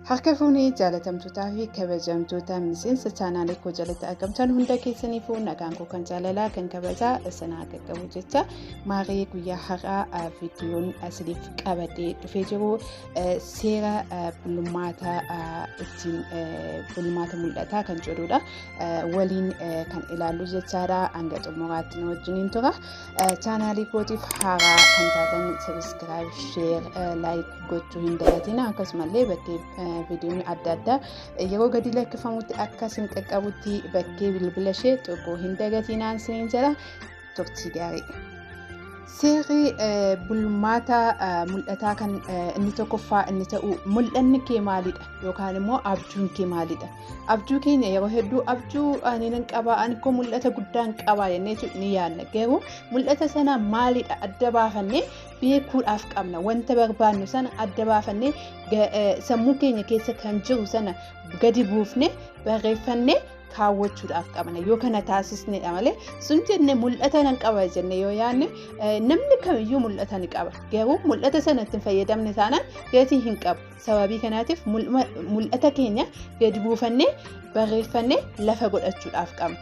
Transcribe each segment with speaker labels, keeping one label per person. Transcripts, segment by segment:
Speaker 1: Harka fuunee jaalatamtootaa fi kabajamtoota miseensa chaanaalee koo jalatti argamtan hunda keessaniifuu nagaan koo kan jaalalaa kan kabajaa isin haa qaqqabu jecha, maaree guyyaa har'aa viidiyoon isiniif qabadee dhufee jiru seera bulmaata ittiin bulmaata mul'ataa kan jedhudha. Waliin kan ilaallu jechaadha. Hanga xumuraatti nu wajjiniin tura. Chaanaalii kootiif haaraa kan taatan subscribe, share, like gochuu hin dagatina. Akkasumallee bakkee viidiyoon adda addaa yeroo gadi lakkifamutti akka isin qaqqabutti bakkee bilbila ishee tuquu hin dagatinaan isiniin jedha. Turtii gaarii. Seerri bulmaata mul'ataa kan inni tokkoffaa inni ta'u, mul'anni kee maalidha yookaan immoo abjuun kee maalidha? Abjuu keenya yeroo hedduu abjuu ani nan qaba, ani koo mul'ata guddaan qaba jenneetu ni yaadna. Garuu mul'ata sana maalidha adda baafannee beekuudhaaf qabna. Wanta barbaannu sana adda baafannee, sammuu keenya keessa kan jiru sana gadi buufnee barreeffannee kaawwachuudhaaf qabna. Yoo kana taasisnedha malee, sun jenne mul'ata nan qaba jenne yoo yaadne, namni kamiyyuu mul'ata ni qaba. Garuu mul'ata sana ittiin fayyadamne taanaan gatii hin qabu. Sababii kanaatiif mul'ata keenya gadi buufannee barreeffannee lafa godhachuudhaaf qabna.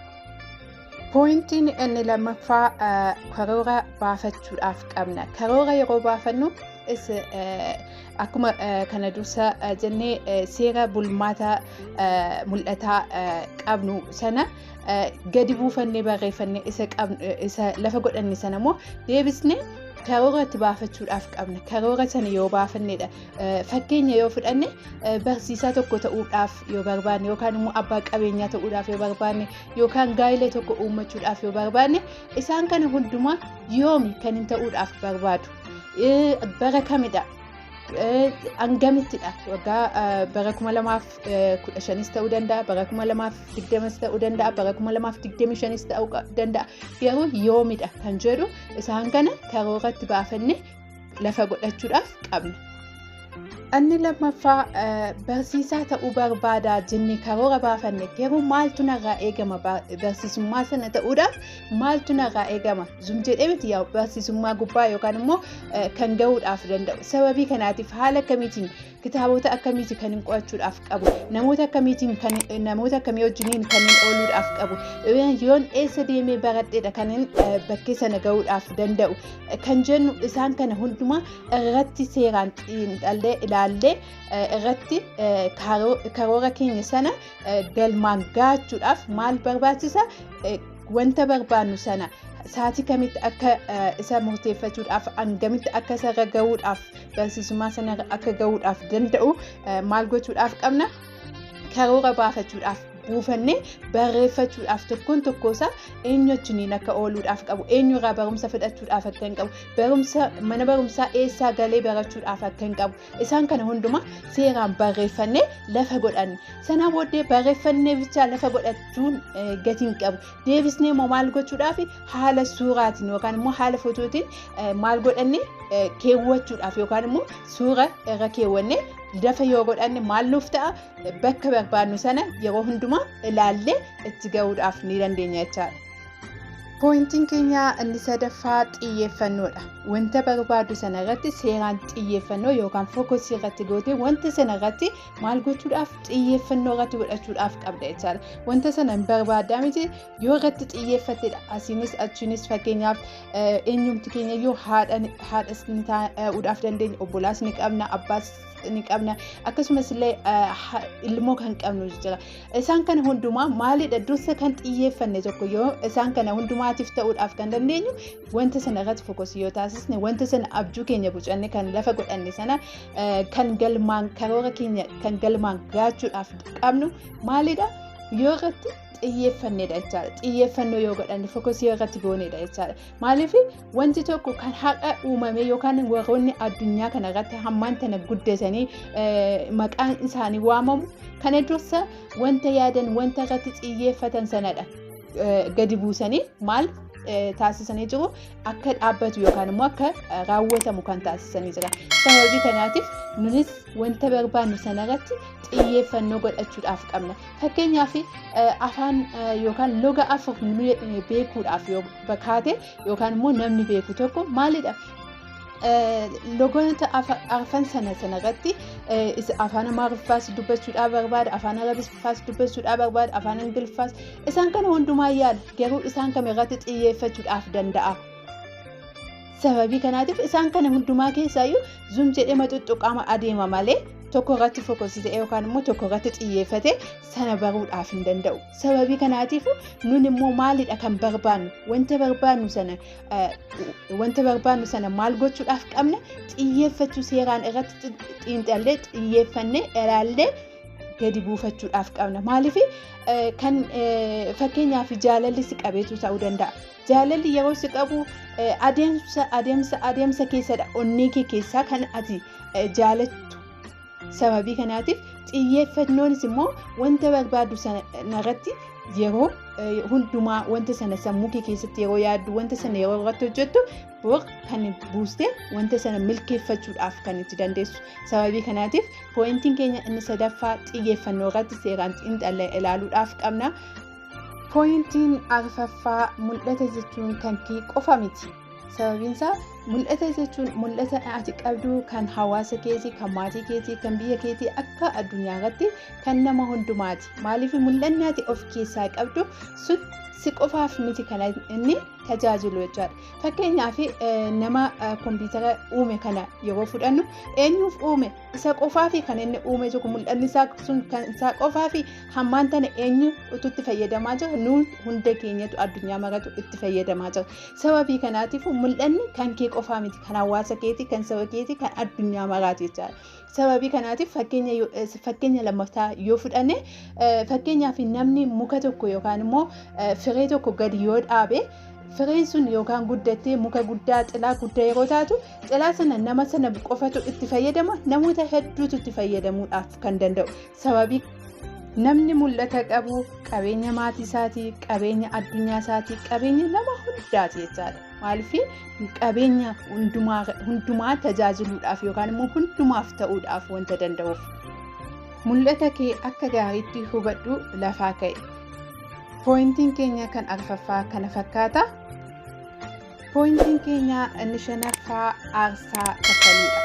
Speaker 1: Pointiin inni lammaffaa karoora baafachuudhaaf qabna. Karoora yeroo baafannu, akkuma kana dursa jennee, seera bulmaata mul'ataa qabnu sana gadi buufannee barreeffannee isa lafa godhanne sana immoo deebisnee karoora itti baafachuudhaaf qabna. Karoora sana yoo baafannedha. Fakkeenya yoo fudhanne, barsiisaa tokko ta'uudhaaf yoo barbaanne, yookaan immoo abbaa qabeenyaa ta'uudhaaf yoo barbaanne, yookaan gaa'ela tokko uummachuudhaaf yoo barbaanne, isaan kana hundumaa yoomi kan hin ta'uudhaaf barbaadu? Bara kamidha? Hangamittidha? Waggaa bara 2015s ta'uu danda'a, bara 2020s ta'uu danda'a, bara 2025s ta'uu danda'a. Garuu yoomidha kan jedhu isaan kana karooratti baafannee lafa godhachuudhaaf qabna. Inni lammaffaa, barsiisaa ta'uu barbaadaa jennee karoora baafanne, garuu maaltu narraa eegama? Barsiisummaa sana ta'uudhaaf maaltu narraa eegama? Zum jedhee miti yaa barsiisummaa gubbaa yookaan immoo kan gahuudhaaf danda'u. Sababii kanaatiif haala akkamiitiin, kitaabota akkamiiti kan hin qo'achuudhaaf qabu, namoota akkamiitiin, kan namoota akkamii wajjiniin kan hin ooluudhaaf qabu, yoon eessa deemee baradheedha kan hin bakkee sana gahuudhaaf danda'u kan jennu, isaan kana hundumaa irratti seeraan xiinxallee ilaallee irratti karoora keenya sana galmaan gaachuudhaaf maal barbaachisa? Wanta barbaannu sana sa'aatii kamitti akka isa murteeffachuudhaaf, hangamitti akka isarra gahuudhaaf, barsiisummaa sana akka gahuudhaaf danda'u maal gochuudhaaf qabna? Karoora baafachuudhaaf, buufannee barreeffachuudhaaf, tokkoon tokkoosaa eenyu wajjiniin akka ooluudhaaf qabu, eenyurraa barumsa fudhachuudhaaf akka hin qabu, barumsa mana barumsaa eessaa galee barachuudhaaf akka hin qabu, isaan kana hundumaa seeraan barreeffannee lafa godhanne. Sana booddee barreeffannee bichaa lafa godhachuun gatii hin qabu. Deebisnee immoo maal gochuudhaaf? Haala suuraatiin yookaan immoo haala footootiin maal godhanne keewwachuudhaaf, yookaan immoo suura irra keewwannee lafa yoo godhanne maal nuuf ta'a? Bakka barbaannu sana yeroo hundumaa ilaallee itti gahuudhaaf ni dandeenya jechaadha. Pointiin keenya inni sadaffaa xiyyeeffannoodha. Wanta barbaadu sana irratti seeraan xiyyeeffannoo yookaan focusii irratti gootee wanta sana irratti maal gochuudhaaf, xiyyeeffannoo irratti godhachuudhaaf qabda jechaadha. Wanta sana hin barbaaddaa miti, yoo irratti xiyyeeffattedha. Asiinis achiinis, fakkeenyaaf eenyumti keenya iyyuu haadhas ni ta'uudhaaf dandeenya, obbolaas ni qabna, abbaas ni qabna, akkasumas illee ilmoo kan qabnu jira. Isaan kana hundumaa maalidha dursa kan xiyyeeffanne tokko? Yoo isaan kana hundumaatiif ta'uudhaaf kan dandeenyu wanta sana irratti focusii yoo taasisne, wanta sana abjuu keenya bocanne kan lafa godhanne sana kan galmaan karoora keenya kan galmaan gaachuudhaaf qabnu maalidha? Yoo irratti xiyyeeffannedha jechaadha. Xiyyeeffannoo yoo godhanne, focusii irratti goonedha jechaadha. Maaliif? Wanti tokko kan haqa uumame yookaan warroonni addunyaa kana irratti hammaan tana guddatanii maqaan isaanii waamamu kana dursa wanta yaadan, wanta irratti xiyyeeffatan sanadha. Gadi buusanii maal taasisanii jiru? Akka dhaabbatu yookaan immoo akka raawwatamu kan taasisanii jira. Sababii kanaatiif nunis wanta barbaannu sanarratti xiyyeeffannoo godhachuudhaaf qabna. Fakkeenyaaf afaan yookaan loga afur beekuudhaaf yoo kaate, yookaan immoo namni beeku tokko maalidha? Logoota arfan sana sanarratti afaan Amaariffaas dubbachuudhaa barbaada, afaan Arabiffaas dubbachuudhaa barbaada, afaan Ingiliffaas, isaan kana hundumaa yaala, garuu isaan kam irratti xiyyeeffachuudhaaf danda'a? Sababii kanaatiif isaan kana hundumaa keessaayyuu zum jedhee maxuxxuqaama adeema malee tokko irratti focus ta'e yookaan immoo tokko irratti xiyyeeffate sana baruudhaaf hin danda'u. Sababii kanaatiif nun immoo maalidha kan barbaannu? Wanta barbaannu sana maal gochuudhaaf qabna? Xiyyeeffachuu, seeraan irratti xiinxallee, xiyyeeffannee, ilaallee gadi buufachuudhaaf qabna. Maaliif kan fakkeenyaaf jaalalli si qabeetu ta'uu danda'a. Jaalalli yeroo si qabu adeemsa adeemsa adeemsa keessadha, onnee kee keessaa kan ati jaalattu. Sababii kanaatiif xiyyeeffannoonis immoo wanta barbaaddu sanarratti yeroo hundumaa wanta sana sammuu kee keessatti yeroo yaaddu, wanta sana yeroo irratti hojjettu, bor kan buustee wanta sana milkeeffachuudhaaf kan itti dandeessu. Sababii kanaatiif pointiin keenya inni sadaffaa xiyyeeffannoo irratti seeraan xiinxallee ilaaluudhaaf qabna. Pointiin arfaffaa, mul'ata jechuun kan kee qofa miti. Sababiin isaa mul'ata jechuun mul'ata ati qabdu kan hawaasa keetii, kan maatii keetii, kan biyya keetii, akka addunyaa irratti kan nama hundumaati. Maaliif mul'anni ati of keessaa qabdu sun si qofaaf miti kan inni tajaajilu jechaadha. Fakkeenyaaf nama kompiitara uume kana yeroo fudhannu, eenyuuf uume? Isa qofaafi kan inni uume jiru, mul'anni isaa sun kan isaa qofaafi? Hammaan tana eenyu utuu itti fayyadamaa jira? Nuun hunda keenyatu, addunyaa maratu itti fayyadamaa jira. Sababii kanaatiif mul'anni kan kee qofaa miti, kan hawaasa keetii, kan saba keetii, kan addunyaa maraati jechaadha. Sababii kanaatiif fakkeenya lammaffaa yoo fudhanne, fakkeenyaaf namni muka tokko yookaan immoo firee tokko gadi yoo dhaabe, fireen sun yookaan guddattee muka guddaa xilaa guddaa yeroo taatu, xilaa sana nama sana qofatu itti fayyadama? Namoota hedduutu itti fayyadamuudhaaf kan danda'u. Sababii namni mul'ata qabu qabeenya maatii isaatii, qabeenya addunyaa isaatii, qabeenya nama hundaati jechaadha. Maaliif qabeenya hundumaa tajaajiluudhaaf yookaan immoo hundumaaf ta'uudhaaf wanta danda'uuf. Mul'ata kee akka gaariitti hubadhu, lafaa ka'e. Pointiin keenya kan arfaffaa kana fakkaata. Pointiin keenya inni shanaffaa aarsaa kaffaluudha.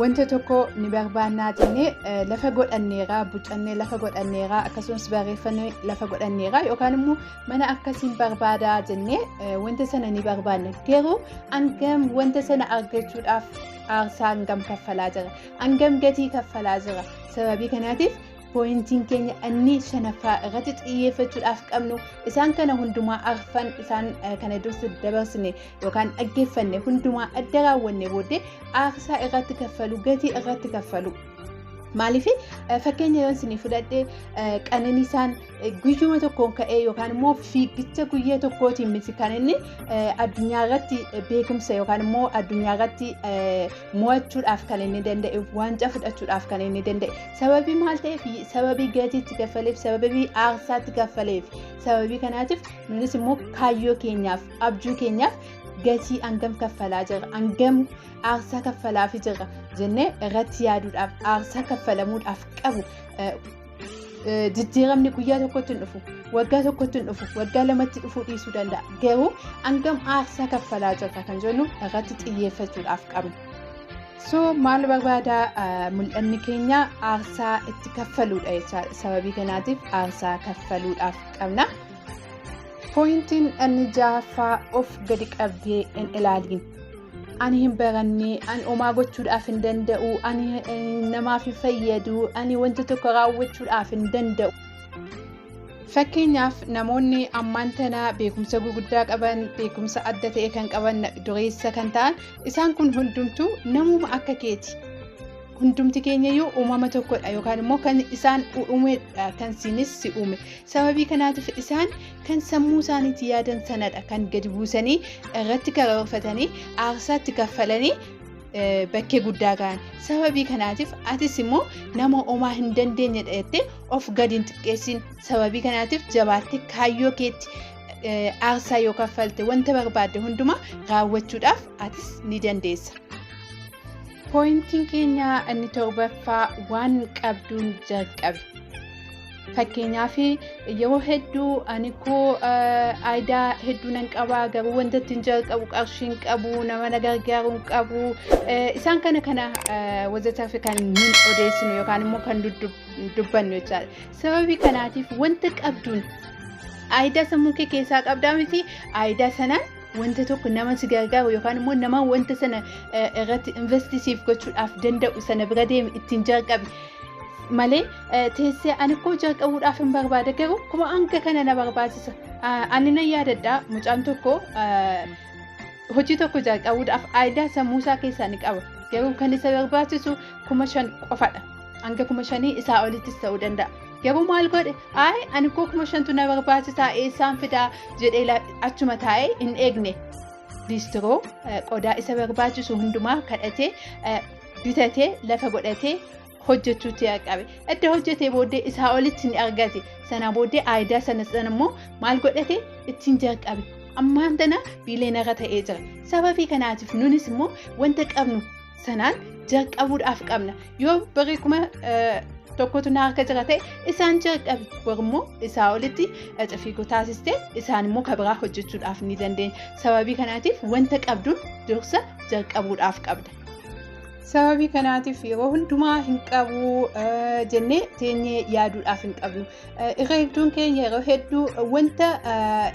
Speaker 1: Wanta tokko ni barbaannaa jennee lafa godhanneeraa, bucannee lafa godhanneeraa, akkasumas barreeffannee lafa godhanneeraa, yookaan immoo mana akkasiin barbaadaa jennee wanta sana ni barbaanna. Garuu hangam wanta sana argachuudhaaf aarsaa hangam kaffalaa jira? Hangam gatii kaffalaa jira? Sababii kanaatiif pointiin keenya inni shanaffaa irratti xiyyeeffachuudhaaf qabnu, isaan kana hundumaa arfan isaan kana dursa dabarsine yookaan dhaggeeffanne hundumaa adda raawwanne booddee, aarsaa irratti kaffalu, gatii irratti kaffalu. Maaliif fakkeenya yoon isinii fudhadhe, Qananiisaan guyyuma tokkoon ka'ee yookaan immoo fiigicha guyyaa tokkootiin miti kan inni addunyaa irratti beekumsa yookaan immoo addunyaa irratti mo'achuudhaaf kan inni danda'e, waancaa fudhachuudhaaf kan inni danda'e. Sababii maal ta'eef? Sababii gatiitti kaffaleef, sababii aarsaatti kaffaleef. Sababii kanaatiif nunis immoo kaayyoo keenyaaf, abjuu keenyaaf gatii hangam kaffalaa jira, hangam aarsaa kaffalaafi jira jennee irratti yaaduudhaaf, aarsaa kaffalamuudhaaf qabu. Jijjiiramni guyyaa tokkotti hin dhufu, waggaa tokkotti hin dhufu, waggaa lamatti dhufuu dhiisuu danda'a, garuu hangam aarsaa kaffalaa jirra kan jennu irratti xiyyeeffachuudhaaf qabna. So maal barbaada mul'anni keenya? Aarsaa itti kaffaluudha jechaadha. Sababii kanaatiif aarsaa kaffaluudhaaf qabna. Pointiin inni ja'affaa, of gadi qabdee hin ilaaliin. Ani hin baranne, ani homaa gochuudhaaf hin danda'u, ani namaaf hin fayyadu, ani wanta tokko raawwachuudhaaf hin danda'u. Fakkeenyaaf namoonni ammaan tana beekumsa gurguddaa qaban, beekumsa adda ta'e kan qaban, dureessa kan ta'an, isaan kun hundumtuu namuma akka keeti. Hundumti keenyayyuu uumama tokkodha yookaan immoo kan isaan uumedha kan sinis si uume. Sababii kanaatiif isaan kan sammuu isaaniitti yaadan sanadha kan gadi buusanii irratti karoorfatanii aarsaatti kaffalanii bakkee guddaa ga'an. Sababii kanaatiif atis immoo nama homaa hin dandeenyedha jettee of gadi hin xiqqeessin. Sababii kanaatiif jabaattee kaayyoo keetti aarsaa yoo kaffalte, wanta barbaadde hundumaa raawwachuudhaaf atis ni dandeessa. Pointiin keenya inni torbaffaa, waan qabduun jalqabe. Fakkeenyaaf, yeroo hedduu ani koo idea hedduu nan qabaa, garuu wanta ittiin jalqabu qarshii hin qabu, nama na gargaaru hin qabu, isaan kana kana wazataaf kan nun odeessinu yookaan immoo kan dubbannu jechaadha. Sababii kanaatiif wanta qabduun, idea sammuu kee keessaa qabdaa miti, idea sanaan wanta tokko nama si gargaaru yookaan immoo nama wanta sana irratti invest siif gochuudhaaf danda'u sana bira deemi, ittiin jalqabi. Malee teessee ani koo jalqabuudhaaf hin barbaada, garuu kuma hanga kana na barbaachisa. Ani nan yaadadha, mucaan tokko hojii tokko jalqabuudhaaf idea sammuu isaa keessaa ni qaba. Garuu kan isa barbaachisu 5,000 qofadha. Hanga 5,000 isaa olittis ta'uu danda'a. Garuu maal godhe? "Ayi, ani koo 5,000tu na barbaachisaa, eessaan fidaa?" jedhee achuma taa'ee hin eegne. Liistiroo qodaa isa barbaachisu hundumaa kadhatee bitatee lafa godhatee hojjechuutti jalqabe. Edda hojjetee booddee isaa olitti ni argate. Sana booddee idea sana sana immoo maal godhate? Ittiin jalqabe. Ammaan tana billionaire ta'ee jira. Sababii kanaatiif nunis immoo wanta qabnu sanaan jalqabuudhaaf qabna. Yoo birrii 1,000tu na harka jira ta'e, isaan jalqabe, immoo isaa olitti xafiigoo taasistee isaan immoo kabiraa hojjechuudhaaf ni dandeenya. Sababii kanaatiif wanta qabduun dursa jalqabuudhaaf qabda. Sababii kanaatiif yeroo hundumaa hin qabu jennee teenyee yaaduudhaaf hin qabnu. Irra hedduun keenya yeroo hedduu wanta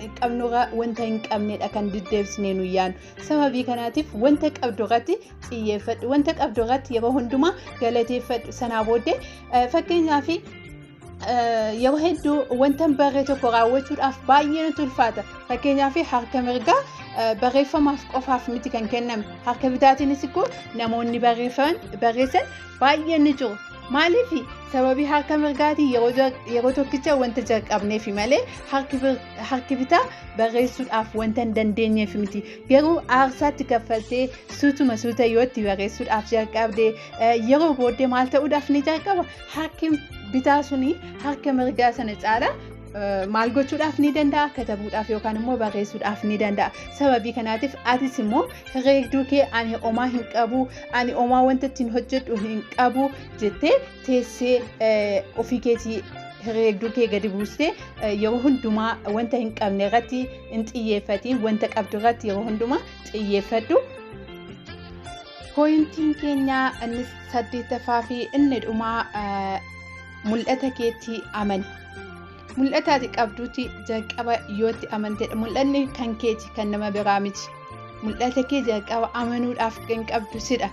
Speaker 1: hin qabnurra wanta hin qabnedha kan deddeebisnee nu yaadnu. Sababii kanaatiif wanta qabdu irratti xiyyeeffadhu. Wanta qabdu irratti yeroo hundumaa galateeffadhu. Sanaa booddee, fakkeenyaaf, yeroo hedduu wanta hin barree tokko raawwachuudhaaf baay'ee nutti ulfaata. Fakkeenyaaf, harka mirgaa barreeffamaaf qofaaf miti kan kenname. Harka bitaatiinis immoo namoonni barreessan baay'een ni jiru. Maaliif? Sababii harka mirgaatiin yeroo tokkicha wanta jalqabneef malee harki bitaa barreessuudhaaf wanta hin dandeenyeef miti. Garuu aarsaatti kaffaltee suutuma suuta yoo itti barreessuudhaaf jalqabde, yeroo booddee maal ta'uudhaaf ni jalqaba? Harki bitaa suni harka mirgaa sana caala maal gochuudhaaf ni danda'a? Katabuudhaaf yookaan immoo barreessuudhaaf ni danda'a. Sababii kanaatiif atis immoo herreegduu kee "ani homaa hin qabu, ani homaa wanta ittiin hojjedhu hin qabu" jettee teessee ofii keetii herreegduu kee gadi buustee yeroo hundumaa wanta hin qabne irratti hin xiyyeeffatiin, wanta qabdu irratti yeroo hundumaa xiyyeeffadhu. Pointiin keenya inni saddeettaffaa fi inni dhumaa, mul'ata keetti amani. Mul'ata ati qabduuti jalqaba yootti amantedha. Mul'anni kan keeti, kan nama biraa miti. Mul'ata kee jalqaba amanuudhaaf kan qabdu sidha.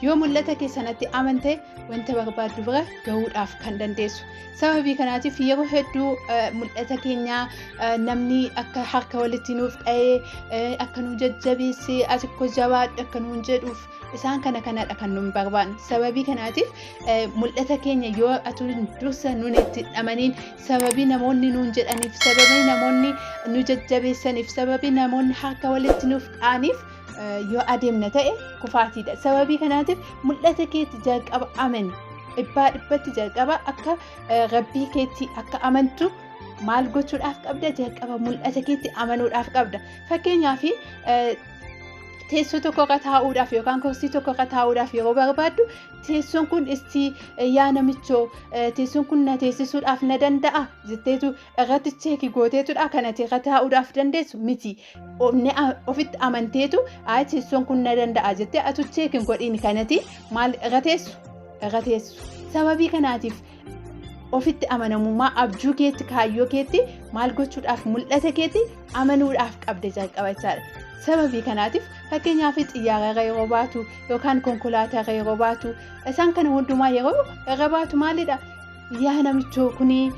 Speaker 1: Yoo mul'ata kee sanatti amante, wanta barbaaddu bira gahuudhaaf kan dandeessu. Sababii kanaatiif yeroo hedduu mul'ata keenya namni akka harka walitti nuuf dha'ee, akka nu jajjabeessee, "ati ko jabaadhu" akka nuun jedhuuf isaan kana kanadha kan nuun barbaannu. Sababii kanaatiif mul'ata keenya yoo atu dursa nuun itti amaniin, sababii namoonni nuun jedhaniif, sababii namoonni nu jajjabeessaniif, sababii namoonni harka walitti nuuf dha'aniif yoo adeemna ta'e kufaatiidha. Sababii kanaatiif mul'ata keetti jalqaba amani. Dhibbaa dhibbatti jalqaba akka rabbii keetti akka amantu maal gochuudhaaf qabda? Jalqaba mul'ata keetti amanuudhaaf qabda. Fakkeenyaaf, teessoo tokko irra taa'uudhaaf yookaan kursii tokko irra taa'uudhaaf yeroo barbaaddu, "Teessoon kun isti yaa namichoo, teessoon kun na teessisuudhaaf na danda'a?" jetteetu irratti check gooteetudha kanati irra taa'uudhaaf dandeessu miti. Ofitti amanteetu, "Ayi, teessoon kun na danda'a" jettee atu check hin godhiin kanati maal irra teessu irra teessu. Sababii kanaatiif ofitti amanamummaa abjuu keetti, kaayyoo keetti maal gochuudhaaf, mul'ata keetti amanuudhaaf qabda jalqaba jechaadha. Sababii kanaatiif, fakkeenyaaf, xiyyaara irra yeroo baatu yookaan konkolaataa irra yeroo baatu, isaan kana hundumaa yeroo irra baatu maalidha? "Yaa namichoo, kuni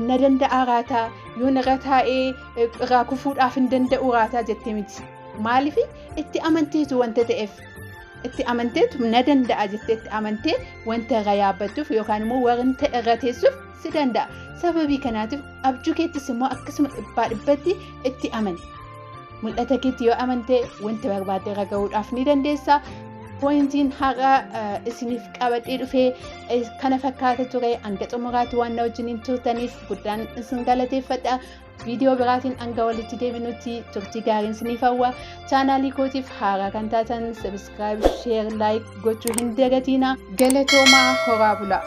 Speaker 1: na danda'a raataa? Yoon irra taa'ee irraa kufuudhaaf hin danda'u raataa?" jettee miti. Maaliif? Itti amanteetu wanta ta'eef. Itti amanteetu na danda'a jettee itti amantee wanta irra yaabbattuuf yookaan immoo wanta irra teessuuf si danda'a. Sababii kanaatiif abjuu keettis immoo akkasuma dhibbaa dhibbatti itti amani. Mul'ata keetti yoo amante wanta barbaadde irra gahuudhaaf ni dandeessa. Pointiin har'a isiniif qabadhee dhufee kana fakkaata ture. Hanga xumuraatti waan na wajjiniin turtaniif guddaan isin galateeffadha. Viidiyoo biraatiin hanga walitti deebinutti turtii gaariin isiniif hawwa. Chaanaalii kootiif haaraa kan taatan subscribe, share, like gochuu hin dagatiina. Galatoomaa, horaa bulaa.